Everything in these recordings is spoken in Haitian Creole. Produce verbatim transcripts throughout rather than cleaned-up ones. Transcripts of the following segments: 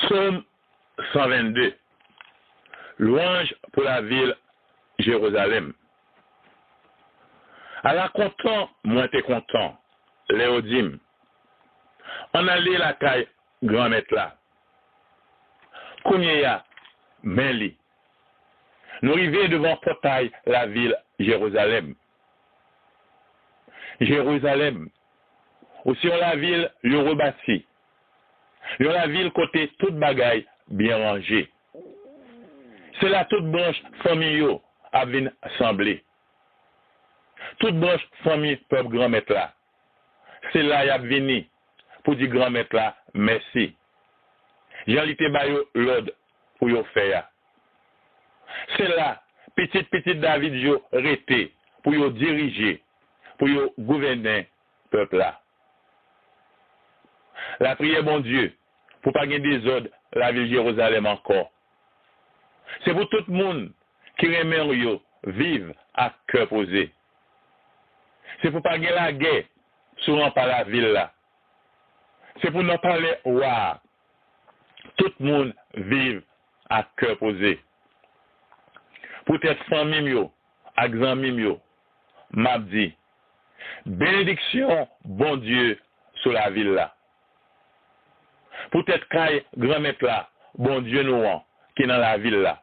Sòm san vennde. Lwanj pou lavil Jerizalèm. Ala kontan mwen te kontan lè yo di m, ann ale lakay Granmèt la. Kounyeya, men li, nou rive devan pòtay lavil Jerizalèm. Jerizalèm, ou se yon lavil yo rebati, yon lavil kote tout bagay byen ranje. Se la tout branch fanmi yo ap vin sanble. Tout branch fanmi pèp Granmèt la, se la y ap vini pou di Granmèt la mèsi, jan li te ba yo lòd pou yo fè a. Se la pitit pitit David yo rete pou yo dirije, pou yo gouvènen pèp la. Lapriyè Bondye pou pa gen dezòd lavil Jerizalèm ankò. Se pou tout moun ki renmen yo viv ak kè poze. Se pou pa gen lagè sou ranpa lavil la. Se pou nan palè wa a, tout moun viv ak kè poze. Poutèt fanmi m yo ak zanmi m yo, m ap di, benediksyon Bondye sou lavil la. Poutèt kay Granmèt la, Bondye nou an, ki nan lavil la,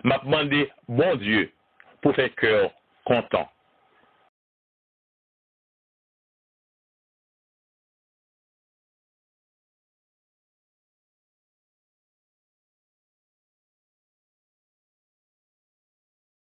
m ap mande Bondye pou fè kè w kontan.